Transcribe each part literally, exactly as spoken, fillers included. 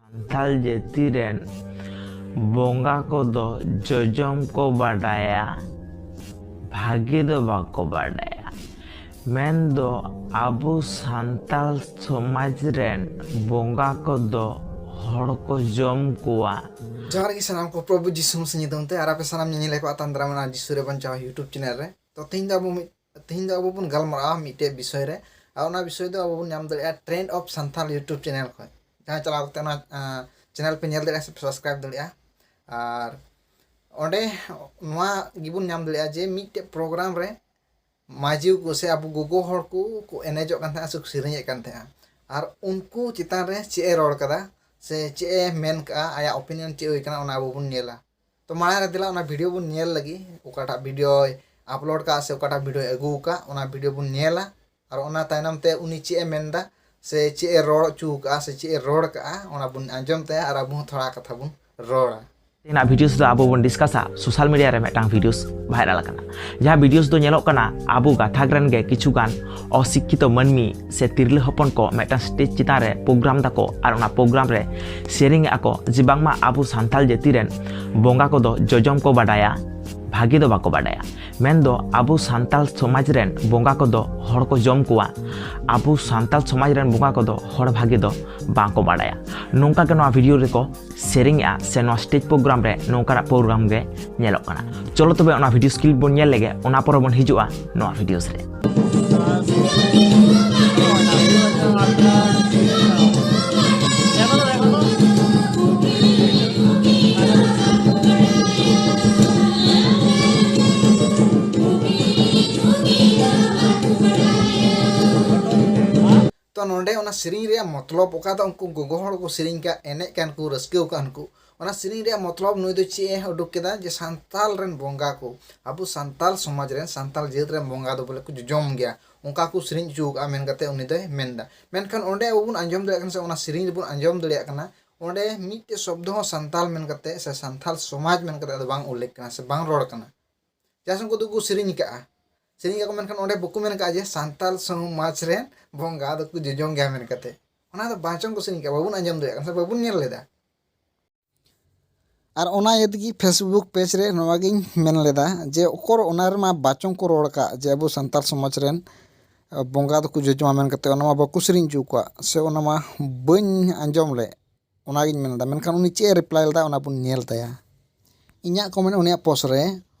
ᱥᱟᱱᱛᱟᱲ ᱡᱟᱹᱛᱤ ᱨᱮᱱ ᱵᱚᱸᱜᱟ ᱠᱚᱫᱚ ᱡᱚᱡᱚᱢ ᱠᱚ ᱵᱟᱰᱟᱭᱟ, ᱵᱷᱟᱜᱮ ᱫᱚ ᱵᱟᱠᱚ ᱵᱟᱰᱟᱭᱟ᱾ ᱢᱮᱱᱫᱚ ᱟᱵᱚ ᱥᱟᱱᱛᱟᱲ ᱥᱚᱢᱟᱡᱽ ᱨᱮᱱ ᱵᱚᱸᱜᱟ ᱠᱚᱫᱚ ᱦᱚᱲ ᱠᱚ ᱡᱚᱢ ᱠᱚᱣᱟ᱾ ᱡᱚᱦᱟᱨ ᱜᱮ ᱥᱟᱱᱟᱢ ᱠᱚ ᱯᱨᱚᱵᱷᱩ ᱡᱤᱥᱩ ᱢᱟᱥᱤ ᱧᱩᱛᱩᱢ ᱛᱮ, ᱟᱨ ᱟᱯᱮ ᱥᱟᱱᱟᱢ ᱧᱮᱧᱮᱞᱤᱭᱟᱹ ᱠᱚ ᱟᱛᱟᱝ ᱫᱟᱨᱟᱢ ᱚᱱᱟ ᱡᱤᱥᱩ ᱨᱮ ᱵᱟᱧᱪᱟᱣ YouTube ᱪᱮᱱᱮᱞ ᱨᱮ᱾ ᱛᱚ ᱛᱮᱦᱮᱧ ᱫᱚ ᱟᱵᱚ ᱢᱤᱫ ᱛᱮᱦᱮᱧ ᱫᱚ ᱟᱵᱚ ᱵᱚᱱ ᱜᱟᱞᱢᱟᱨᱟᱜᱼᱟ ᱢᱤᱫᱴᱮᱡ ᱵᱤᱥᱚᱭ ᱨᱮ, ᱟᱨ ᱚᱱᱟ ᱵᱤᱥᱚᱭ ᱫᱚ ᱟᱵᱚ ᱵᱚᱱ ᱧᱟᱢ ᱫᱟᱲᱮᱭᱟᱜᱼᱟ trend of Santal YouTube channel ᱠᱷᱚᱱ᱾ ᱡᱟᱦᱟᱸ ᱪᱟᱞᱟᱣ ᱠᱟᱛᱮ ᱚᱱᱟ ᱪᱮᱱᱮᱞ ᱯᱮ ᱧᱮᱞ ᱫᱟᱲᱮᱭᱟᱜᱼᱟ ᱥᱮ ᱥᱟᱵᱥᱠᱨᱟᱭᱤᱵ ᱫᱟᱲᱮᱭᱟᱜᱼᱟ᱾ ᱟᱨ ᱚᱸᱰᱮ ᱱᱚᱣᱟ ᱜᱮᱵᱚᱱ ᱧᱟᱢ ᱫᱟᱲᱮᱭᱟᱜᱼᱟ ᱡᱮ ᱢᱤᱫᱴᱮᱡ ᱯᱨᱳᱜᱨᱟᱢ ᱨᱮ ᱢᱟᱹᱡᱷᱤ ᱠᱚ ᱥᱮ ᱟᱵᱚ ᱜᱚᱜᱚ ᱦᱚᱲ ᱠᱚ ᱠᱚ ᱮᱱᱮᱡᱚᱜ ᱠᱟᱱ ᱛᱟᱦᱮᱸᱜᱼᱟ ᱥᱮ ᱠᱚ ᱥᱮᱨᱮᱧᱮᱫ ᱠᱟᱱ ᱛᱟᱦᱮᱸᱜᱼᱟ, ᱟᱨ ᱩᱱᱠᱩ ᱪᱮᱛᱟᱱ ᱨᱮ ᱪᱮᱫ ᱮ ᱨᱚᱲ ᱠᱟᱫᱟ ᱥᱮ ᱪᱮᱫ ᱮ ᱢᱮᱱ ᱠᱟᱜᱼᱟ, ᱟᱭᱟᱜ ᱚᱯᱤᱱᱤᱭᱚᱱ ᱪᱮᱫ ᱦᱩᱭ ᱠᱟᱱᱟ, ᱚᱱᱟ ᱟᱵᱚ ᱵᱚᱱ ᱧᱮᱞᱟ᱾ ᱛᱚ ᱢᱟᱲᱟᱝ ᱨᱮ ᱫᱮᱞᱟ ᱚᱱᱟ ᱵᱷᱤᱰᱤᱭᱳ ᱵᱚᱱ ᱧᱮᱞ ᱞᱟᱹᱜᱤᱫ, ᱚᱠᱟᱴᱟᱜ ᱵᱷᱤᱰᱤᱭᱳᱭ ᱟᱯᱞᱳᱰ ᱠᱟᱜᱼᱟ ᱥᱮ ᱚᱠᱟᱴᱟᱜ ᱵᱷᱤᱰᱤᱭᱳᱭ ᱟᱹᱜᱩ ᱠᱟᱜ, ᱚᱱᱟ ᱵᱷᱤᱰᱤᱭᱳ ᱵᱚᱱ ᱧᱮᱞᱟ᱾ ᱟᱨ ᱚᱱᱟ ᱛᱟᱭᱱᱚᱢ ᱛᱮ ᱩᱱᱤ ᱪᱮᱫ ᱮ ᱢᱮᱱᱫᱟ ᱥᱮ ᱪᱮᱫ ᱮ ᱨᱚᱲ ᱦᱚᱪᱚ ᱠᱟᱜᱼᱟ ᱥᱮ ᱪᱮᱫ ᱮ ᱨᱚᱲ ᱠᱟᱜᱼᱟ, ᱚᱱᱟ ᱵᱚᱱ ᱟᱸᱡᱚᱢ ᱛᱟᱭᱟ ᱟᱨ ᱟᱵᱚ ᱦᱚᱸ ᱛᱷᱚᱲᱟ ᱠᱟᱛᱷᱟ ᱵᱚᱱ ᱨᱚᱲᱟ᱾ ᱛᱮᱦᱮᱧᱟᱜ ᱵᱷᱤᱰᱤᱭᱳᱥ ᱫᱚ ᱟᱵᱚ ᱵᱚᱱ ᱰᱤᱥᱠᱟᱥᱟ ᱥᱳᱥᱟᱞ ᱢᱤᱰᱤᱭᱟ ᱨᱮ ᱢᱤᱫᱴᱟᱝ ᱵᱷᱤᱰᱤᱭᱳᱥ ᱵᱷᱟᱭᱨᱟᱞ ᱟᱠᱟᱱᱟ, ᱡᱟᱦᱟᱸ ᱵᱷᱤᱰᱤᱭᱳᱥ ᱫᱚ ᱧᱮᱞᱚᱜ ᱠᱟᱱᱟ ᱟᱵᱚ ᱜᱟᱛᱟᱠ ᱨᱮᱱ ᱜᱮ ᱠᱤᱪᱷᱩ ᱜᱟᱱ ᱚᱥᱤᱠᱠᱷᱤᱛᱚ ᱢᱟᱹᱱᱢᱤ ᱥᱮ ᱛᱤᱨᱞᱟᱹ ᱦᱚᱯᱚᱱ ᱠᱚ ᱢᱤᱫᱴᱟᱝ ᱥᱴᱮᱡᱽ ᱪᱮᱛᱟᱱ ᱨᱮ ᱯᱨᱳᱜᱨᱟᱢ ᱫᱟᱠᱚ ᱟᱨ ᱚᱱᱟ ᱯᱨᱳᱜᱨᱟᱢ ᱨᱮ ᱥᱮᱨᱮᱧ ᱮᱫᱼᱟ ᱠᱚ ᱡᱮ ᱵᱟᱝᱢᱟ ᱟᱵᱚ ᱥᱟᱱᱛᱟᱲ ᱡᱟᱹᱛᱤ ᱨᱮᱱ ᱵᱚᱸᱜᱟ ᱠᱚᱫᱚ ᱡᱚᱡᱚᱢ ᱠᱚ ᱵᱟᱰᱟᱭᱟ, ᱵᱷᱟᱜᱮ ᱫᱚ ᱵᱟᱠᱚ ᱵᱟᱰᱟᱭᱟ᱾ ᱢᱮᱱᱫᱚ ᱟᱵᱚ ᱥᱟᱱᱛᱟᱲ ᱥᱚᱢᱟᱡᱽ ᱨᱮᱱ ᱵᱚᱸᱜᱟ ᱠᱚᱫᱚ ᱦᱚᱲ ᱠᱚ ᱡᱚᱢ ᱠᱚᱣᱟ, ᱟᱵᱚ ᱥᱟᱱᱛᱟᱲ ᱥᱚᱢᱟᱡᱽ ᱨᱮᱱ ᱵᱚᱸᱜᱟ ᱠᱚᱫᱚ ᱦᱚᱲ ᱵᱷᱟᱜᱮ ᱫᱚ ᱵᱟᱠᱚ ᱵᱟᱰᱟᱭᱟ᱾ ᱱᱚᱝᱠᱟ ᱜᱮ ᱱᱚᱣᱟ ᱵᱷᱤᱰᱤᱭᱳ ᱨᱮᱠᱚ ᱥᱮᱨᱮᱧᱮᱜᱼᱟ ᱥᱮ ᱱᱚᱣᱟ ᱥᱴᱮᱡᱽ ᱯᱨᱳᱜᱨᱟᱢ ᱨᱮ ᱱᱚᱝᱠᱟᱱᱟᱜ ᱯᱨᱳᱜᱨᱟᱢ ᱜᱮ ᱧᱮᱞᱚᱜ ᱠᱟᱱᱟ᱾ ᱪᱚᱞᱚ ᱛᱚᱵᱮ ᱚᱱᱟ ᱵᱷᱤᱰᱤᱭᱳ ᱠᱞᱤᱯ ᱵᱚᱱ ᱧᱮᱞ ᱞᱮᱜᱮ, ᱚᱱᱟ ᱯᱚᱨᱮ ᱵᱚᱱ ᱦᱤᱡᱩᱜᱼᱟ ᱱᱚᱣᱟ ᱵᱷᱤᱰᱤᱭᱳᱥ ᱨᱮ᱾ ᱛᱚ ᱱᱚᱰᱮ ᱚᱱᱟ ᱥᱮᱨᱮᱧ ᱨᱮᱭᱟᱜ ᱢᱚᱛᱞᱚᱵ ᱚᱠᱟ ᱫᱚ ᱩᱱᱠᱩ ᱜᱚᱜᱚ ᱦᱚᱲ ᱠᱚ ᱥᱮᱨᱮᱧ ᱠᱟᱜ, ᱮᱱᱮᱡ ᱠᱟᱱ ᱠᱚ, ᱨᱟᱹᱥᱠᱟᱹ ᱠᱟᱱ ᱠᱚ, ᱚᱱᱟ ᱥᱮᱨᱮᱧ ᱨᱮᱭᱟᱜ ᱢᱚᱛᱞᱚᱵ ᱱᱩᱭ ᱫᱚ ᱪᱮᱫ ᱮ ᱩᱰᱩᱠ ᱠᱮᱫᱟ ᱡᱮ ᱥᱟᱱᱛᱟᱞ ᱨᱮᱱ ᱵᱚᱸᱜᱟ ᱠᱚ, ᱟᱵᱚ ᱥᱟᱱᱛᱟᱞ ᱥᱚᱢᱟᱡᱽ ᱨᱮᱱ, ᱥᱟᱱᱛᱟᱞ ᱡᱟᱹᱛ ᱨᱮᱱ ᱵᱚᱸᱜᱟ ᱫᱚ ᱵᱚᱞᱮ ᱠᱚ ᱡᱚᱡᱚᱢ ᱜᱮᱭᱟ, ᱚᱱᱠᱟ ᱠᱚ ᱥᱮᱨᱮᱧ ᱦᱚᱪᱚ ᱠᱟᱜᱼᱟ ᱢᱮᱱ ᱠᱟᱛᱮ ᱩᱱᱤ ᱫᱚᱭ ᱢᱮᱱᱫᱟ᱾ ᱢᱮᱱᱠᱷᱟᱱ ᱚᱸᱰᱮ ᱟᱵᱚ ᱵᱚᱱ ᱟᱸᱡᱚᱢ ᱫᱟᱲᱮᱭᱟᱜ ᱠᱟᱱᱟ ᱥᱮ ᱚᱱᱟ ᱥᱮᱨᱮᱧ ᱨᱮᱵᱚᱱ ᱟᱸᱡᱚᱢ ᱫᱟᱲᱮᱭᱟᱜ ᱠᱟᱱᱟ, ᱚᱸᱰᱮ ᱢᱤᱫᱴᱮᱡ ᱥᱚᱵᱫᱚ ᱦᱚᱸ ᱥᱟᱱᱛᱟᱞ ᱢᱮᱱ ᱠᱟᱛᱮ ᱥᱮ ᱥᱟᱱᱛᱟᱞ ᱥᱚᱢᱟᱡᱽ ᱢᱮᱱ ᱠᱟᱛᱮ ᱫᱚ ᱵᱟᱝ ᱩᱞᱞᱮᱠᱷ ᱠᱟᱱᱟ ᱥᱮ ᱵᱟᱝ ᱨᱚᱲ ᱠᱟᱱᱟ᱾ ᱪᱮᱫᱟᱜ ᱥᱮ ᱩᱱᱠᱩ ᱫᱚᱠᱚ ᱥᱮᱨᱮᱧ ᱠᱟᱜᱼᱟ, ᱥᱮᱨᱮᱧ ᱠᱟᱜᱼᱟ ᱠᱚ, ᱢᱮᱱᱠᱷᱟᱱ ᱚᱸᱰᱮ ᱵᱟᱠᱚ ᱢᱮᱱ ᱠᱟᱜᱼᱟ ᱡᱮ ᱥᱟᱱᱛᱟᱞ ᱥᱚᱢᱟᱡᱽ ᱨᱮᱱ ᱵᱚᱸᱜᱟ ᱫᱚᱠᱚ ᱡᱚᱡᱚᱢ ᱜᱮᱭᱟ ᱢᱮᱱ ᱠᱟᱛᱮ᱾ ᱚᱱᱟ ᱫᱚ ᱵᱟᱝ ᱪᱚᱝ ᱠᱚ ᱥᱮᱨᱮᱧ ᱠᱟᱜᱼᱟ, ᱵᱟᱵᱚᱱ ᱟᱸᱡᱚᱢ ᱫᱟᱲᱮᱭᱟᱜ ᱠᱟᱱᱟ ᱥᱮ ᱵᱟᱵᱚᱱ ᱧᱮᱞ ᱞᱮᱫᱟ᱾ ᱟᱨ ᱚᱱᱟ ᱤᱭᱟᱹ ᱛᱮᱜᱮ Facebook page ᱨᱮ ᱱᱚᱣᱟ ᱜᱤᱧ ᱢᱮᱱ ᱞᱮᱫᱟ ᱡᱮ ᱚᱠᱚᱨ ᱚᱱᱟ ᱨᱮᱢᱟ ᱵᱟᱪᱚᱝ ᱠᱚ ᱨᱚᱲ ᱠᱟᱜ ᱡᱮ ᱟᱵᱚ ᱥᱟᱱᱛᱟᱲ ᱥᱚᱢᱟᱡᱽ ᱨᱮᱱ ᱵᱚᱸᱜᱟ ᱫᱚᱠᱚ ᱡᱚᱡᱚᱢᱟ ᱢᱮᱱ ᱠᱟᱛᱮ, ᱚᱱᱟ ᱢᱟ ᱵᱟᱠᱚ ᱥᱮᱨᱮᱧ ᱦᱚᱪᱚ ᱠᱚᱣᱟ ᱥᱮ ᱚᱱᱟ ᱢᱟ ᱵᱟᱹᱧ ᱟᱸᱡᱚᱢ ᱞᱮᱫ᱾ ᱚᱱᱟᱜᱤᱧ ᱢᱮᱱ ᱮᱫᱟ, ᱢᱮᱱᱠᱷᱟᱱ ᱩᱱᱤ ᱪᱮᱫ ᱮ reply ᱞᱮᱫᱟ ᱚᱱᱟ ᱵᱚᱱ ᱧᱮᱞ ᱛᱟᱭᱟ᱾ ᱤᱧᱟᱹᱜ comment ᱩᱱᱤᱭᱟᱜ post ᱨᱮ,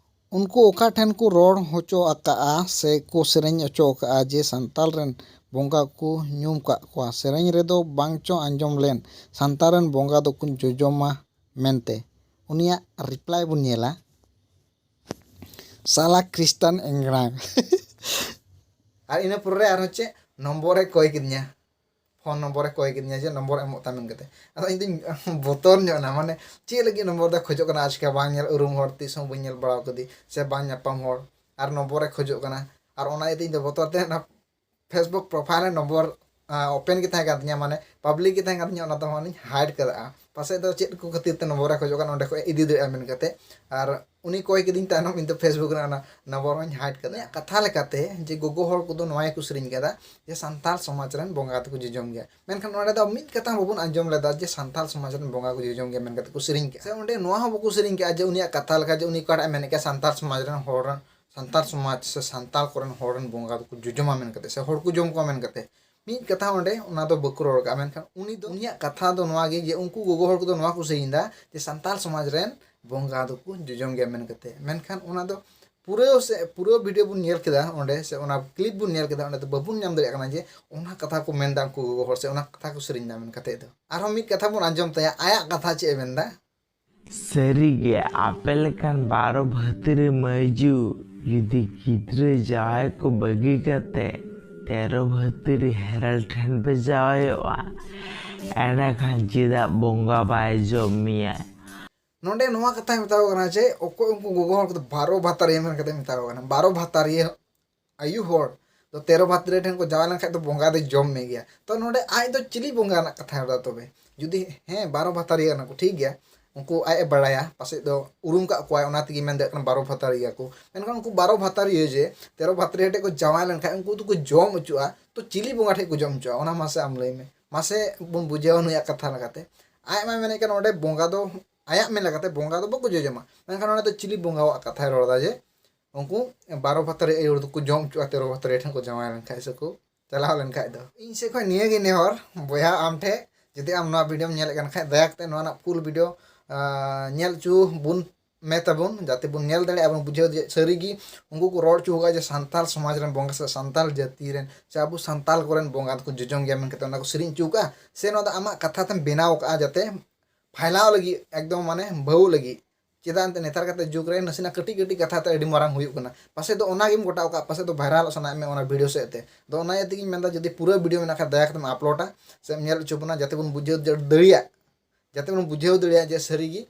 ᱩᱱᱠᱩ ᱚᱠᱟ ᱴᱷᱮᱱ ᱠᱚ ᱨᱚᱲ ᱦᱚᱪᱚ ᱟᱠᱟᱫᱼᱟ ᱥᱮ ᱠᱚ ᱥᱮᱨᱮᱧ ᱦᱚᱪᱚ ᱟᱠᱟᱫᱼᱟ ᱡᱮ ᱥᱟᱱᱛᱟᱲ ᱨᱮᱱ ᱵᱚᱸᱜᱟ ᱠᱚ ᱧᱩᱢ ᱠᱟᱜ ᱠᱚᱣᱟ? ᱥᱮᱨᱮᱧ ᱨᱮᱫᱚ ᱵᱟᱝ ᱪᱚ ᱟᱸᱡᱚᱢ ᱞᱮᱱ ᱥᱟᱱᱛᱟᱲ ᱨᱮᱱ ᱵᱚᱸᱜᱟ ᱫᱚᱠᱚ ᱡᱚᱡᱚᱢᱟ ᱢᱮᱱᱛᱮ᱾ ᱩᱱᱤᱭᱟᱜ reply ᱵᱚᱱ ᱧᱮᱞᱟ, ᱥᱟᱞᱟ ᱠᱷᱨᱤᱥᱴᱟᱱ ᱮᱝᱜᱽᱨᱟ᱾ ᱟᱨ ᱤᱱᱟᱹ ᱯᱚᱨᱮ ᱟᱨᱦᱚᱸ ᱪᱮᱫ ᱱᱚᱢᱵᱚᱨᱮ ᱠᱚᱭ ᱠᱤᱫᱤᱧᱟ, phone ᱱᱚᱢᱵᱚᱨᱮ ᱠᱚᱭ ᱠᱤᱫᱤᱧᱟ ᱡᱮ ᱱᱚᱢᱵᱚᱨ ᱮᱢᱚᱜ ᱛᱟᱢ ᱢᱮᱱ ᱠᱟᱛᱮ᱾ ᱟᱫᱚ ᱤᱧ ᱫᱚᱧ ᱵᱚᱛᱚᱨ ᱧᱚᱜ ᱮᱱᱟ, ᱢᱟᱱᱮ ᱪᱮᱫ ᱞᱟᱹᱜᱤᱫ ᱱᱚᱢᱵᱚᱨ ᱫᱚ ᱠᱷᱚᱡᱚᱜ ᱠᱟᱱᱟ? ᱟᱪᱠᱟ ᱵᱟᱝ ᱧᱮᱞ ᱩᱨᱩᱢ ᱦᱚᱲ, ᱛᱤᱥ ᱦᱚᱸ ᱵᱟᱹᱧ ᱧᱮᱞ ᱵᱟᱲᱟ ᱠᱟᱫᱮ ᱥᱮ ᱵᱟᱝ ᱧᱟᱯᱟᱢ ᱦᱚᱲ, ᱟᱨ ᱱᱚᱢᱵᱚᱨᱮ ᱠᱷᱚᱡᱚᱜ ᱠᱟᱱᱟ᱾ ᱟᱨ ᱚᱱᱟ ᱤᱭᱟᱹᱛᱮ ᱤᱧ ᱫᱚ ᱵᱚᱛᱚᱨ ᱛᱮ ᱚᱱᱟ Facebook profile ᱨᱮ ᱱᱚᱢᱵᱚᱨ open ᱜᱮ ᱛᱟᱦᱮᱸ ᱠᱟᱱ ᱛᱤᱧᱟᱹ, ᱢᱟᱱᱮ public ᱜᱮ ᱛᱟᱦᱮᱸ ᱠᱟᱱ ᱛᱤᱧᱟᱹ, ᱚᱱᱟ ᱫᱚ ᱦᱚᱸ ᱤᱧ hide ᱠᱟᱫᱟ᱾ ᱯᱟᱥᱮᱡ ᱫᱚ ᱪᱮᱫ ᱠᱚ ᱠᱷᱟᱹᱛᱤᱨ ᱛᱮ ᱱᱚᱢᱵᱚᱨᱮ ᱠᱷᱚᱡᱚᱜ ᱠᱟᱱᱟ, ᱚᱸᱰᱮ ᱠᱷᱚᱡ ᱤᱫᱤ ᱫᱟᱲᱮᱭᱟᱜᱼᱟ ᱢᱮᱱ ᱠᱟᱛᱮ᱾ ᱟᱨ ᱩᱱᱤ ᱠᱚᱭ ᱠᱤᱫᱤᱧ ᱛᱟᱭᱱᱚᱢ ᱤᱧ ᱫᱚ Facebook ᱨᱮ ᱚᱱᱟ ᱱᱚᱢᱵᱚᱨ ᱦᱚᱸᱧ hide ᱠᱟᱫᱟ᱾ ᱤᱧᱟᱹᱜ ᱠᱟᱛᱷᱟ ᱞᱮᱠᱟᱛᱮ ᱡᱮ ᱜᱚᱜᱚ ᱦᱚᱲ ᱠᱚᱫᱚ ᱱᱚᱣᱟ ᱜᱮᱠᱚ ᱥᱮᱨᱮᱧ ᱠᱟᱫᱟ ᱡᱮ ᱥᱟᱱᱛᱟᱲ ᱥᱚᱢᱟᱡᱽ ᱨᱮᱱ ᱵᱚᱸᱜᱟ ᱫᱚᱠᱚ ᱡᱚᱡᱚᱢ ᱜᱮᱭᱟ, ᱢᱮᱱᱠᱷᱟᱱ ᱚᱸᱰᱮ ᱫᱚ ᱢᱤᱫ ᱠᱟᱛᱷᱟ ᱦᱚᱸ ᱵᱟᱵᱚᱱ ᱟᱸᱡᱚᱢ ᱞᱮᱫᱟ ᱡᱮ ᱥᱟᱱᱛᱟᱲ ᱥᱚᱢᱟᱡᱽ ᱨᱮᱱ ᱵᱚᱸᱜᱟ ᱠᱚ ᱡᱚᱡᱚᱢ ᱜᱮᱭᱟ ᱢᱮᱱ ᱠᱟᱛᱮ ᱠᱚ ᱥᱮᱨᱮᱧ ᱠᱟᱜᱼᱟ᱾ ᱥᱮ ᱚᱸᱰᱮ ᱱᱚᱣᱟ ᱦᱚᱸ ᱵᱟᱠᱚ ᱥᱮᱨᱮᱧ ᱠᱟᱜᱼᱟ ᱡᱮ ᱩᱱᱤᱭᱟᱜ ᱠᱟᱛᱷᱟ ᱞᱮᱠᱟ ᱡᱮ ᱩᱱᱤ ᱚᱠᱟᱴᱟᱜ ᱮ ᱢᱮᱱᱮᱫ ᱠᱟᱱ ᱥᱟᱱᱛᱟᱲ ᱥᱚᱢᱟᱡᱽ ᱨᱮᱱ ᱦᱚᱲ ᱨᱮᱱ, ᱥᱟᱱᱛᱟᱲ ᱥᱚᱢᱟᱡᱽ ᱥᱮ ᱥᱟᱱᱛᱟᱲ ᱠᱚᱨᱮᱱ ᱦᱚᱲ ᱨᱮᱱ ᱵᱚᱸᱜᱟ ᱫᱚᱠᱚ ᱡᱚᱡᱚᱢᱟ ᱢᱮᱱ ᱠᱟᱛᱮ ᱥᱮ ᱦᱚᱲ ᱠᱚ ᱡᱚᱢ ᱠᱚᱣᱟ ᱢᱮᱱ ᱠᱟᱛᱮ ᱢᱤᱫ ᱠᱟᱛᱷᱟ ᱚᱸᱰᱮ ᱚᱱᱟ ᱫᱚ ᱵᱟᱠᱚ ᱨᱚᱲ ᱠᱟᱜᱼᱟ᱾ ᱢᱮᱱᱠᱷᱟᱱ ᱩᱱᱤ ᱫᱚ, ᱩᱱᱤᱭᱟᱜ ᱠᱟᱛᱷᱟ ᱫᱚ ᱱᱚᱣᱟ ᱜᱮ ᱡᱮ ᱩᱱᱠᱩ ᱜᱚᱜᱚ ᱦᱚᱲ ᱠᱚᱫᱚ ᱱᱚᱣᱟ ᱠᱚ ᱥᱮᱨᱮᱧ ᱮᱫᱟ ᱡᱮ ᱥᱟᱱᱛᱟᱲ ᱥᱚᱢᱟᱡᱽ ᱨᱮᱱ ᱵᱚᱸᱜᱟ ᱫᱚᱠᱚ ᱡᱚᱡᱚᱢ ᱜᱮᱭᱟ ᱢᱮᱱ ᱠᱟᱛᱮ᱾ ᱢᱮᱱᱠᱷᱟᱱ ᱚᱱᱟ ᱫᱚ ᱯᱩᱨᱟᱹ ᱥᱮ ᱯᱩᱨᱟᱹ video ᱵᱚᱱ ᱧᱮᱞ ᱠᱮᱫᱟ ᱚᱸᱰᱮ, ᱥᱮ ᱚᱱᱟ clip ᱵᱚᱱ ᱧᱮᱞ ᱠᱮᱫᱟ, ᱚᱸᱰᱮ ᱫᱚ ᱵᱟᱵᱚᱱ ᱧᱟᱢ ᱫᱟᱲᱮᱭᱟᱜ ᱠᱟᱱᱟ ᱡᱮ ᱚᱱᱟ ᱠᱟᱛᱷᱟ ᱠᱚ ᱢᱮᱱᱫᱟ ᱩᱱᱠᱩ ᱜᱚᱜᱚ ᱦᱚᱲ ᱥᱮ ᱚᱱᱟ ᱠᱟᱛᱷᱟ ᱠᱚ ᱥᱮᱨᱮᱧ ᱮᱫᱟ ᱢᱮᱱ ᱠᱟᱛᱮ ᱫᱚ᱾ ᱟᱨᱦᱚᱸ ᱢᱤᱫ ᱠᱟᱛᱷᱟ ᱵᱚᱱ ᱟᱸᱡᱚᱢ ᱛᱟᱭᱟ, ᱟᱭᱟᱜ ᱠᱟᱛᱷᱟ ᱪᱮᱫ ᱮ ᱢᱮᱱᱫᱟ᱾ ᱥᱟᱹᱨᱤᱜᱮ, ᱟᱯᱮ ᱞᱮᱠᱟᱱ ᱵᱟᱨᱚ ᱵᱷᱟᱹᱛᱨᱤ ᱢᱟᱹᱭᱡᱩ ᱡᱩᱫᱤ ᱜᱤᱫᱽᱨᱟᱹ ᱡᱟᱶᱟᱭ ᱠᱚ ᱵᱟᱹᱜᱤ ᱠᱟᱛᱮ ᱛᱮᱨᱚ ᱵᱷᱟᱹᱛᱨᱤ ᱦᱮᱨᱮᱞ ᱴᱷᱮᱱ ᱯᱮ ᱡᱟᱶᱟᱭᱚᱜᱼᱟ, ᱮᱸᱰᱮᱠᱷᱟᱱ ᱪᱮᱫᱟᱜ ᱵᱚᱸᱜᱟ ᱵᱟᱭ ᱡᱚᱢ ᱢᱮᱭᱟ? ᱱᱚᱰᱮ ᱱᱚᱣᱟ ᱠᱟᱛᱷᱟᱭ ᱢᱮᱛᱟ ᱠᱚ ᱠᱟᱱᱟ ᱡᱮ ᱚᱠᱚᱭ ᱩᱱᱠᱩ ᱜᱚᱜᱚ ᱦᱚᱲ ᱠᱚᱫᱚ ᱵᱟᱨᱚ ᱵᱷᱟᱛᱟᱨᱤᱭᱟᱹ ᱢᱮᱱ ᱠᱟᱛᱮ ᱢᱮᱛᱟ ᱠᱚ ᱠᱟᱱᱟ, ᱵᱟᱨᱚ ᱵᱷᱟᱛᱟᱨᱤᱭᱟᱹ ᱟᱭᱩ ᱦᱚᱲ ᱫᱚ ᱛᱮᱨᱚ ᱵᱷᱟᱛᱨᱤ ᱴᱷᱮᱱ ᱠᱚ ᱡᱟᱶᱟᱭ ᱞᱮᱱᱠᱷᱟᱱ ᱫᱚ ᱵᱚᱸᱜᱟ ᱫᱚᱭ ᱡᱚᱢ ᱢᱮ ᱜᱮᱭᱟ᱾ ᱛᱚ ᱱᱚᱰᱮ ᱟᱡ ᱫᱚ ᱪᱤᱞᱤ ᱵᱚᱸᱜᱟ ᱨᱮᱱᱟᱜ ᱠᱟᱛᱷᱟᱭ ᱨᱚᱲ ᱮᱫᱟ? ᱛᱚᱵᱮ ᱡᱩᱫᱤ ᱦᱮᱸ ᱵᱟᱨᱚ ᱵᱷᱟᱛᱟᱨᱤᱭᱟᱹ ᱠᱟᱱᱟ ᱠᱚ, ᱴᱷᱤᱠ ᱜᱮᱭᱟ, ᱩᱱᱠᱩ ᱟᱡ ᱮ ᱵᱟᱲᱟᱭᱟ, ᱯᱟᱥᱮᱡ ᱫᱚ ᱩᱨᱩᱢ ᱠᱟᱜ ᱠᱚᱣᱟᱭ, ᱚᱱᱟ ᱛᱮᱜᱮ ᱢᱮᱱ ᱫᱟᱲᱮᱭᱟᱜ ᱠᱟᱱᱟ ᱵᱟᱨᱚ ᱵᱷᱟᱛᱟᱨᱤᱭᱟᱹ ᱠᱚ᱾ ᱢᱮᱱᱠᱷᱟᱱ ᱩᱱᱠᱩ ᱵᱟᱨᱚ ᱵᱷᱟᱛᱟᱨᱤᱭᱟᱹ ᱡᱮ ᱛᱮᱨᱚ ᱵᱷᱟᱛᱨᱤ ᱴᱷᱮᱱ ᱠᱚ ᱡᱟᱶᱟᱭ ᱞᱮᱱᱠᱷᱟᱱ ᱩᱱᱠᱩ ᱫᱚᱠᱚ ᱡᱚᱢ ᱦᱚᱪᱚᱜᱼᱟ, ᱛᱚ ᱪᱤᱞᱤ ᱵᱚᱸᱜᱟ ᱴᱷᱮᱱ ᱠᱚ ᱡᱚᱢ ᱦᱚᱪᱚᱜᱼᱟ? ᱚᱱᱟ ᱢᱟᱥᱮ ᱟᱢ ᱞᱟᱹᱭ ᱢᱮ᱾ ᱢᱟᱥᱮ ᱵᱚᱱ ᱵᱩᱡᱷᱟᱹᱣᱟ ᱱᱩᱭᱟᱜ ᱠᱟᱛᱷᱟ ᱞᱮᱠᱟᱛᱮ᱾ ᱟᱡ ᱢᱟᱭ ᱢᱮᱱᱮᱫ ᱠᱟᱱ ᱚᱸᱰᱮ ᱵᱚᱸᱜᱟ ᱫᱚ, ᱟᱭᱟᱜ ᱢᱮᱱ ᱞᱮᱠᱟᱛᱮ ᱵᱚᱸᱜᱟ ᱫᱚ ᱵᱟᱠᱚ ᱡᱚᱡᱚᱢᱟ, ᱢᱮᱱᱠᱷᱟᱱ ᱚᱸᱰᱮ ᱫᱚ ᱪᱤᱞᱤ ᱵᱚᱸᱜᱟᱣᱟᱜ ᱠᱟᱛᱷᱟᱭ ᱨᱚᱲ ᱮᱫᱟ ᱡᱮ ᱩᱱᱠᱩ ᱵᱟᱨᱚ ᱵᱷᱟᱛᱟᱨᱤ ᱟᱭᱳ ᱦᱚᱲ ᱫᱚᱠᱚ ᱡᱚᱢ ᱦᱚᱪᱚᱜᱼᱟ ᱛᱮᱨᱚ ᱵᱷᱟᱛᱟᱨᱤ ᱴᱷᱮᱱ ᱠᱚ ᱡᱟᱶᱟᱭ ᱞᱮᱱᱠᱷᱟᱡ ᱥᱮᱠᱚ ᱪᱟᱞᱟᱣ ᱞᱮᱱᱠᱷᱟᱡ ᱫᱚ᱾ ᱤᱧ ᱥᱮᱫ ᱠᱷᱚᱱ ᱱᱤᱭᱟᱹ ᱜᱮ ᱱᱮᱦᱚᱨ ᱵᱚᱭᱦᱟ ᱟᱢ ᱴᱷᱮᱱ, ᱡᱩᱫᱤ ᱟᱢ ᱱᱚᱣᱟ ᱵᱷᱤᱰᱤᱭᱳᱢ ᱧᱮᱞᱮᱫ ᱠᱟᱱ ᱠᱷᱟᱡ ᱫᱟᱭᱟ ᱠᱟᱛᱮ ᱱᱚᱣᱟ ᱨᱮᱱᱟᱜ ᱯᱷᱩᱞ ᱵᱷᱤᱰᱤᱭᱳ ᱧᱮᱞ ᱦᱚᱪᱚ ᱵᱚᱱ ᱢᱮ ᱛᱟᱵᱚᱱ, ᱡᱟᱛᱮ ᱵᱚᱱ ᱧᱮᱞ ᱫᱟᱲᱮᱭᱟᱜᱼᱟ, ᱵᱚᱱ ᱵᱩᱡᱷᱟᱹᱣ ᱫᱟᱲᱮᱭᱟᱜᱼᱟ ᱥᱟᱹᱨᱤ ᱜᱮ ᱩᱱᱠᱩ ᱠᱚ ᱨᱚᱲ ᱦᱚᱪᱚ ᱟᱠᱟᱫᱼᱟ ᱡᱮ ᱥᱟᱱᱛᱟᱞ ᱥᱚᱢᱟᱡᱽ ᱨᱮᱱ ᱵᱚᱸᱜᱟ ᱥᱮ ᱥᱟᱱᱛᱟᱞ ᱡᱟᱹᱛᱤ ᱨᱮᱱ ᱥᱮ ᱟᱵᱚ ᱥᱟᱱᱛᱟᱞ ᱠᱚᱨᱮᱱ ᱵᱚᱸᱜᱟ ᱫᱚᱠᱚ ᱡᱚᱡᱚᱢ ᱜᱮᱭᱟ ᱢᱮᱱ ᱠᱟᱛᱮ ᱚᱱᱟ ᱠᱚ ᱥᱮᱨᱮᱧ ᱦᱚᱪᱚ ᱟᱠᱟᱫᱼᱟ, ᱥᱮ ᱱᱚᱣᱟ ᱫᱚ ᱟᱢᱟᱜ ᱠᱟᱛᱷᱟ ᱛᱮᱢ ᱵᱮᱱᱟᱣ ᱟᱠᱟᱫᱼᱟ ᱡᱟᱛᱮ ᱯᱷᱟᱭᱞᱟᱣ ᱞᱟᱹᱜᱤᱫ, ᱮᱠᱫᱚᱢ ᱢᱟᱱᱮ ᱵᱷᱟᱹᱣ ᱞᱟᱹᱜᱤᱫ᱾ ᱪᱮᱫᱟᱜ ᱮᱱᱛᱮ ᱱᱮᱛᱟᱨ ᱠᱟᱛᱮ ᱡᱩᱜᱽ ᱨᱮ ᱱᱟᱥᱮᱱᱟᱜ ᱠᱟᱹᱴᱤᱡ ᱠᱟᱹᱴᱤᱡ ᱠᱟᱛᱷᱟ ᱛᱮ ᱟᱹᱰᱤ ᱢᱟᱨᱟᱝ ᱦᱩᱭᱩᱜ ᱠᱟᱱᱟ᱾ ᱯᱟᱥᱮᱡ ᱫᱚ ᱚᱱᱟ ᱜᱮᱢ ᱜᱚᱴᱟ ᱟᱠᱟᱫ, ᱯᱟᱥᱮᱡ ᱫᱚ ᱵᱷᱟᱭᱨᱟᱞᱚᱜ ᱥᱟᱱᱟᱭᱮᱫ ᱢᱮ ᱚᱱᱟ ᱵᱷᱤᱰᱤᱭᱳ ᱥᱮᱫ ᱛᱮ᱾ ᱫᱚ ᱚᱱᱟ ᱤᱭᱟᱹ ᱛᱮᱜᱮᱧ ᱢᱮᱱᱫᱟ, ᱡᱩᱫᱤ ᱯᱩᱨᱟᱹ ᱵᱷᱤᱰᱤᱭᱳ ᱢᱮᱱᱟᱜ ᱠᱷᱟᱱ ᱫᱟᱭᱟ ᱠᱟᱛᱮᱢ ᱟᱯᱞᱳᱰᱟ ᱥᱮᱢ ᱧᱮᱞ ᱦᱚᱪᱚ ᱵᱚᱱᱟ, ᱡᱟᱛᱮ ᱵᱚᱱ ᱵᱩᱡᱷᱟᱹᱣ ᱫᱟᱲᱮᱭᱟᱜ, ᱡᱟᱛᱮ ᱵᱚᱱ ᱵᱩᱡᱷᱟᱹᱣ ᱫᱟᱲᱮᱭᱟᱜ ᱡᱮ ᱥᱟᱹᱨᱤ ᱜᱮ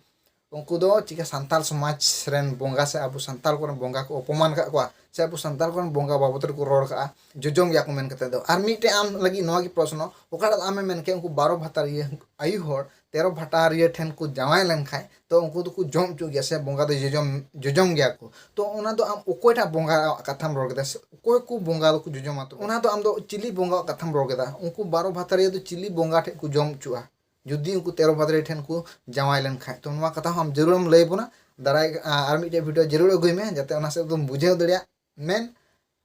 ᱩᱱᱠᱩ ᱫᱚ ᱪᱤᱠᱟ ᱥᱟᱱᱛᱟᱞ ᱥᱚᱢᱟᱡᱽ ᱨᱮᱱ ᱵᱚᱸᱜᱟ ᱥᱮ ᱟᱵᱚ ᱥᱟᱱᱛᱟᱞ ᱠᱚᱨᱮᱱ ᱵᱚᱸᱜᱟ ᱠᱚ ᱚᱯᱚᱢᱟᱱ ᱟᱠᱟᱫ ᱠᱚᱣᱟ, ᱥᱮ ᱟᱵᱚ ᱥᱟᱱᱛᱟᱞ ᱠᱚᱨᱮᱱ ᱵᱚᱸᱜᱟ ᱵᱟᱵᱚᱫ ᱨᱮᱠᱚ ᱨᱚᱲ ᱠᱟᱜᱼᱟ, ᱡᱚᱡᱚᱢ ᱜᱮᱭᱟ ᱠᱚ ᱢᱮᱱ ᱠᱟᱛᱮ ᱫᱚ᱾ ᱟᱨ ᱢᱤᱫᱴᱮᱱ ᱟᱢ ᱞᱟᱹᱜᱤᱫ ᱱᱚᱣᱟ ᱜᱮ ᱯᱨᱚᱥᱱᱚ, ᱚᱠᱟᱴᱟᱜ ᱫᱚ ᱟᱢᱮᱢ ᱢᱮᱱ ᱠᱮᱫ ᱩᱱᱠᱩ ᱵᱟᱨᱚ ᱵᱷᱟᱛᱟᱨᱤᱭᱟᱹ ᱟᱭᱩ ᱦᱚᱲ ᱛᱮᱨᱚ ᱵᱷᱟᱛᱟᱨᱤᱭᱟᱹ ᱴᱷᱮᱱ ᱠᱚ ᱡᱟᱶᱟᱭ ᱞᱮᱱᱠᱷᱟᱡ ᱛᱚ ᱩᱱᱠᱩ ᱫᱚᱠᱚ ᱡᱚᱢ ᱦᱚᱪᱚ ᱜᱮᱭᱟ ᱥᱮ ᱵᱚᱸᱜᱟ ᱫᱚ ᱡᱚᱡᱚᱢ, ᱡᱚᱡᱚᱢ ᱜᱮᱭᱟ ᱠᱚ᱾ ᱛᱚ ᱚᱱᱟ ᱫᱚ ᱟᱢ ᱚᱠᱚᱭᱴᱟᱜ ᱵᱚᱸᱜᱟ ᱠᱟᱛᱷᱟᱢ ᱨᱚᱲ ᱠᱮᱫᱟ, ᱥᱮ ᱚᱠᱚᱭ ᱠᱚ ᱵᱚᱸᱜᱟ ᱫᱚᱠᱚ ᱡᱚᱡᱚᱢᱟ? ᱛᱚ ᱚᱱᱟ ᱫᱚ ᱟᱢ ᱫᱚ ᱪᱤᱞᱤ ᱵᱚᱸᱜᱟ ᱠᱟᱛᱷᱟᱢ ᱨᱚᱲ ᱠᱮᱫᱟ? ᱩᱱᱠᱩ ᱵᱟᱨᱚ ᱵᱷᱟᱛᱟᱨᱤᱭᱟᱹ ᱫᱚ ᱪᱤᱞᱤ ᱵᱚᱸᱜᱟ ᱴᱷᱮᱱ ᱠᱚ ᱡᱚᱢ ᱦᱚᱪᱚᱜᱼᱟ ᱡᱩᱫᱤ ᱩᱱᱠᱩ ᱛᱮᱨᱚ ᱵᱷᱟᱛᱟᱨᱤ ᱴᱷᱮᱱ ᱠᱚ ᱡᱟᱶᱟᱭ ᱞᱮᱱᱠᱷᱟᱡ? ᱛᱚ ᱱᱚᱣᱟ ᱠᱟᱛᱷᱟ ᱦᱚᱸ ᱟᱢ ᱡᱟᱹᱨᱩᱲ ᱮᱢ ᱞᱟᱹᱭ ᱵᱚᱱᱟ᱾ ᱫᱟᱨᱟᱭ, ᱟ-, ᱟᱨ ᱢᱤᱫᱴᱮᱡ ᱵᱷᱤᱰᱤᱭᱳ ᱡᱟᱹᱨᱩᱲ ᱟᱹᱜᱩᱭ ᱢᱮ, ᱡᱟᱛᱮ ᱚᱱᱟ ᱥᱮᱫ ᱫᱚᱢ ᱵᱩᱡᱷᱟᱹᱣ ᱫᱟᱲᱮᱭᱟᱜ᱾ ᱢᱮᱱ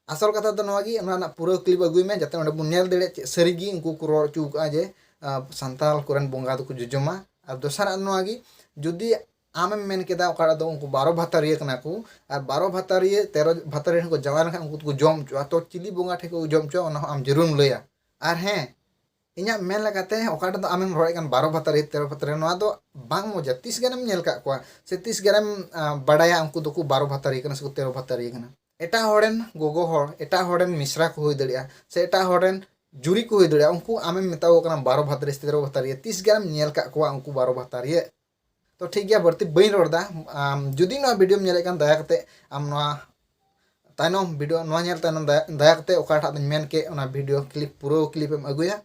ᱟᱥᱚᱞ ᱠᱟᱛᱷᱟ ᱫᱚ ᱱᱚᱣᱟ ᱜᱮ, ᱚᱱᱟ ᱨᱮᱱᱟᱜ ᱯᱩᱨᱟᱹ ᱠᱞᱤᱯ ᱟᱹᱜᱩᱭ ᱢᱮ, ᱡᱟᱛᱮ ᱚᱸᱰᱮ ᱵᱚᱱ ᱧᱮᱞ ᱫᱟᱲᱮᱭᱟᱜ ᱪᱮᱫ ᱥᱟᱹᱨᱤ ᱜᱮ ᱩᱱᱠᱩ ᱠᱚ ᱨᱚᱲ ᱦᱚᱪᱚ ᱟᱠᱟᱫᱼᱟ ᱡᱮ, ᱟ, ᱥᱟᱱᱛᱟᱲ ᱠᱚᱨᱮᱱ ᱵᱚᱸᱜᱟ ᱫᱚᱠᱚ ᱡᱚᱡᱚᱢᱟ᱾ ᱟᱨ ᱫᱚᱥᱟᱨᱟᱜ ᱱᱚᱣᱟ ᱜᱮ, ᱡᱩᱫᱤ ᱟᱢᱮᱢ ᱢᱮᱱ ᱠᱮᱫᱟ ᱚᱠᱟᱴᱟᱜ ᱫᱚ ᱩᱱᱠᱩ ᱵᱟᱨᱚ ᱵᱷᱟᱛᱟᱨᱤᱭᱟᱹ ᱠᱟᱱᱟ ᱠᱚ, ᱟᱨ ᱵᱟᱨᱚ ᱵᱷᱟᱛᱟᱨᱤᱭᱟᱹ ᱛᱮᱨᱚ ᱵᱷᱟᱛᱟᱨᱤᱭᱟᱹ ᱴᱷᱮᱱ ᱠᱚ ᱡᱟᱶᱟᱭ ᱞᱮᱱᱠᱷᱟᱱ ᱩᱱᱠᱩ ᱫᱚᱠᱚ ᱡᱚᱢ ᱦᱚᱪᱚᱜᱼᱟ, ᱛᱚ ᱪᱤᱞᱤ ᱵᱚᱸᱜᱟ ᱴᱷᱮᱱ ᱠᱚ ᱡᱚᱢ ᱦᱚᱪᱚᱜᱼᱟ, ᱚᱱᱟ ᱦᱚᱸ ᱟᱢ ᱡᱟᱹᱨᱩᱲᱮᱢ ᱞᱟᱹᱭᱟ᱾ ᱟᱨ ᱦᱮᱸ, ᱤᱧᱟᱹᱜ ᱢᱮᱱ ᱞᱮᱠᱟᱛᱮ ᱚᱠᱟᱴᱟᱜ ᱫᱚ ᱟᱢᱮᱢ ᱨᱚᱲᱮᱫ ᱠᱟᱱ ᱵᱟᱨᱚ ᱵᱷᱟᱛᱟᱨᱤᱭᱟᱹ, ᱛᱮᱨᱚ ᱵᱷᱟᱛᱟᱨᱤᱭᱟᱹ, ᱱᱚᱣᱟ ᱫᱚ ᱵᱟᱝ ᱢᱚᱡᱟ᱾ ᱛᱤᱥ ᱜᱟᱱᱮᱢ ᱧᱮᱞ ᱟᱠᱟᱫ ᱠᱚᱣᱟ ᱥᱮ ᱛᱤᱥ ᱜᱟᱱᱮᱢ, ᱟ, ᱵᱟᱰᱟᱭᱟ ᱩᱱᱠᱩ ᱫᱚᱠᱚ ᱵᱟᱨᱚ ᱵᱷᱟᱛᱟᱨᱤᱭᱟᱹ ᱠᱟᱱᱟ ᱥᱮ ᱠᱚ ᱛᱮᱨᱚ ᱵᱷᱟᱛᱟᱨᱤᱭᱟᱹ ᱠᱟᱱᱟ? ᱮᱴᱟᱜ ᱦᱚᱲ ᱨᱮᱱ ᱜᱚᱜᱚ ᱦᱚᱲ, ᱮᱴᱟᱜ ᱦᱚᱲ ᱨᱮᱱ ᱢᱤᱥᱨᱟ ᱠᱚ ᱦᱩᱭ ᱫᱟᱲᱮᱭᱟᱜᱼᱟ, ᱥᱮ ᱮᱴᱟᱜ ᱦᱚᱲ ᱨᱮᱱ ᱡᱩᱨᱤ ᱠᱚ ᱦᱩᱭ ᱫᱟᱲᱮᱭᱟᱜᱼᱟ, ᱩᱱᱠᱩ ᱟᱢᱮᱢ ᱢᱮᱛᱟ ᱠᱚ ᱠᱟᱱᱟ ᱵᱟᱨᱚ ᱵᱷᱟᱛᱟᱨᱤᱭᱟᱹ ᱥᱮ ᱛᱮᱨᱚ ᱵᱷᱟᱛᱟᱨᱤᱭᱟᱹ, ᱛᱤᱥ ᱜᱟᱱᱮᱢ ᱧᱮᱞ ᱟᱠᱟᱫ ᱠᱚᱣᱟ ᱩᱱᱠᱩ ᱵᱟᱨᱚ ᱵᱷᱟᱛᱟᱨᱤᱭᱟᱹ? ᱛᱚ ᱴᱷᱤᱠ ᱜᱮᱭᱟ, ᱵᱟᱹᱲᱛᱤ ᱵᱟᱹᱧ ᱨᱚᱲ ᱮᱫᱟ᱾ ᱟᱢ ᱡᱩᱫᱤ ᱱᱚᱣᱟ ᱵᱷᱤᱰᱤᱭᱳᱢ ᱧᱮᱞᱮᱫ ᱠᱟᱱ, ᱫᱟᱭᱟ ᱠᱟᱛᱮ ᱟᱢ ᱱᱚᱣᱟ ᱛᱟᱭᱱᱚᱢ ᱵᱷᱤᱰᱤᱭᱳ, ᱱᱚᱣᱟ ᱧᱮᱞ ᱛᱟᱭᱱᱚᱢ ᱫᱟᱭᱟ, ᱫᱟᱭᱟ ᱠᱟᱛᱮ ᱚᱠᱟᱴᱟᱜ ᱫᱚᱧ ᱢᱮᱱ ᱠᱮᱫ, ᱚᱱᱟ ᱵᱷᱤᱰᱤᱭᱳ ᱠᱞᱤᱯ, ᱯᱩᱨᱟᱹ ᱠᱞᱤᱯ ᱮᱢ ᱟᱹᱜᱩᱭᱟ᱾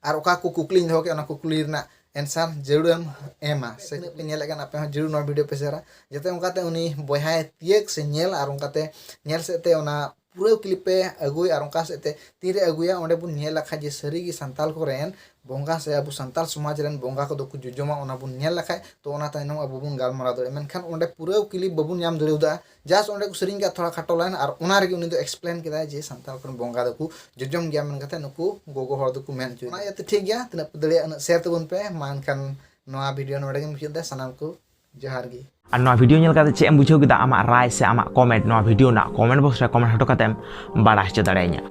ᱟᱨ ᱚᱠᱟ ᱠᱚ ᱠᱩᱠᱞᱤᱧ ᱫᱚᱦᱚ ᱠᱮᱫ, ᱚᱱᱟ ᱠᱩᱠᱞᱤ ᱨᱮᱱᱟᱜ ᱮᱱᱥᱟᱨ ᱡᱟᱹᱨᱩᱲᱮᱢ ᱮᱢᱟ᱾ ᱥᱮ ᱛᱤᱱᱟᱹᱜ ᱯᱮ ᱧᱮᱞᱮᱫ ᱠᱟᱱ, ᱟᱯᱮ ᱦᱚᱸ ᱡᱟᱹᱨᱩᱲ ᱱᱚᱣᱟ ᱵᱷᱤᱰᱤᱭᱳ ᱯᱮ ᱥᱮᱭᱟᱨᱟ, ᱡᱟᱛᱮ ᱚᱱᱠᱟᱛᱮ ᱩᱱᱤ ᱵᱚᱭᱦᱟᱭ ᱛᱤᱭᱟᱹᱜ ᱥᱮ ᱧᱮᱞ, ᱟᱨ ᱚᱱᱠᱟᱛᱮ ᱧᱮᱞ ᱥᱮᱫ ᱛᱮ ᱚᱱᱟ ᱯᱩᱨᱟᱹ ᱠᱞᱤᱯ ᱯᱮ ᱟᱹᱜᱩᱭ, ᱟᱨ ᱚᱱᱠᱟ ᱥᱮᱫ ᱛᱮ ᱛᱤᱱᱨᱮ ᱟᱹᱜᱩᱭᱟ, ᱚᱸᱰᱮ ᱵᱚᱱ ᱧᱮᱞ ᱞᱮᱠᱷᱟᱡ ᱡᱮ ᱥᱟᱹᱨᱤ ᱜᱮ ᱥᱟᱱᱛᱟᱲ ᱠᱚᱨᱮᱱ ᱵᱚᱸᱜᱟ ᱥᱮ ᱟᱵᱚ ᱥᱟᱱᱛᱟᱲ ᱥᱚᱢᱟᱡᱽ ᱨᱮᱱ ᱵᱚᱸᱜᱟ ᱠᱚᱫᱚ ᱠᱚ ᱡᱚᱡᱚᱢᱟ, ᱚᱱᱟ ᱵᱚᱱ ᱧᱮᱞ ᱞᱮᱠᱷᱟᱡ, ᱛᱚ ᱚᱱᱟ ᱛᱟᱭᱱᱚᱢ ᱟᱵᱚ ᱵᱚᱱ ᱜᱟᱞᱢᱟᱨᱟᱣ ᱫᱟᱲᱮᱭᱟᱜᱼᱟ᱾ ᱢᱮᱱᱠᱷᱟᱱ ᱚᱸᱰᱮ ᱯᱩᱨᱟᱹ ᱠᱞᱤᱯ ᱵᱟᱵᱚᱱ ᱧᱟᱢ ᱫᱟᱲᱮᱭᱟᱫᱟ, ᱡᱟᱥᱴ ᱚᱸᱰᱮ ᱠᱚ ᱥᱮᱨᱮᱧ ᱠᱟᱜ ᱛᱷᱚᱲᱟ ᱠᱷᱟᱴᱚ ᱞᱟᱭᱤᱱ, ᱟᱨ ᱚᱱᱟ ᱨᱮᱜᱮ ᱩᱱᱤ ᱫᱚ ᱮᱠᱥᱯᱞᱮᱱ ᱠᱮᱫᱟᱭ ᱡᱮ ᱥᱟᱱᱛᱟᱲ ᱠᱚᱨᱮᱱ ᱵᱚᱸᱜᱟ ᱫᱚᱠᱚ ᱡᱚᱡᱚᱢ ᱜᱮᱭᱟ ᱢᱮᱱ ᱠᱟᱛᱮ ᱱᱩᱠᱩ ᱜᱚᱜᱚ ᱦᱚᱲ ᱫᱚᱠᱚ ᱢᱮᱱ ᱦᱚᱪᱚᱭᱮᱫᱟ᱾ ᱚᱱᱟ ᱤᱭᱟᱹᱛᱮ ᱴᱷᱤᱠ ᱜᱮᱭᱟ, ᱛᱤᱱᱟᱹᱜ ᱯᱮ ᱫᱟᱲᱮᱭᱟᱜᱼᱟ ᱩᱱᱟᱹᱜ ᱥᱮᱭᱟᱨ ᱛᱟᱵᱚᱱ ᱯᱮ᱾ ᱢᱟ ᱮᱱᱠᱷᱟᱱ ᱱᱚᱣᱟ ᱵᱷᱤᱰᱤᱭᱳ ᱱᱚᱰᱮ ᱜᱮ ᱢᱩᱪᱟᱹᱫ ᱫᱟ᱾ ᱥᱟᱱᱟᱢ ᱠᱚ ᱡᱚᱦᱟᱨ ᱜᱮ᱾ ᱟᱨ ᱱᱚᱣᱟ ᱵᱷᱤᱰᱤᱭᱳ ᱧᱮᱞ ᱠᱟᱛᱮ ᱪᱮᱫ ᱮᱢ ᱵᱩᱡᱷᱟᱹᱣ ᱠᱮᱫᱟ? ᱟᱢᱟᱜ ᱨᱟᱭ ᱥᱮ ᱟᱢᱟᱜ ᱠᱚᱢᱮᱱᱴ ᱱᱚᱣᱟ ᱵᱷᱤᱰᱤᱭᱳ ᱨᱮᱱᱟᱜ ᱠᱚᱢᱮᱱᱴ ᱵᱚᱠᱥ ᱨᱮ ᱠᱚᱢᱮᱱᱴ ᱦᱚᱴᱚ ᱠᱟᱛᱮᱢ ᱵᱟᱲᱟᱭ ᱦᱚᱪᱚ ᱫᱟᱲᱮᱭᱟᱹᱧᱟ᱾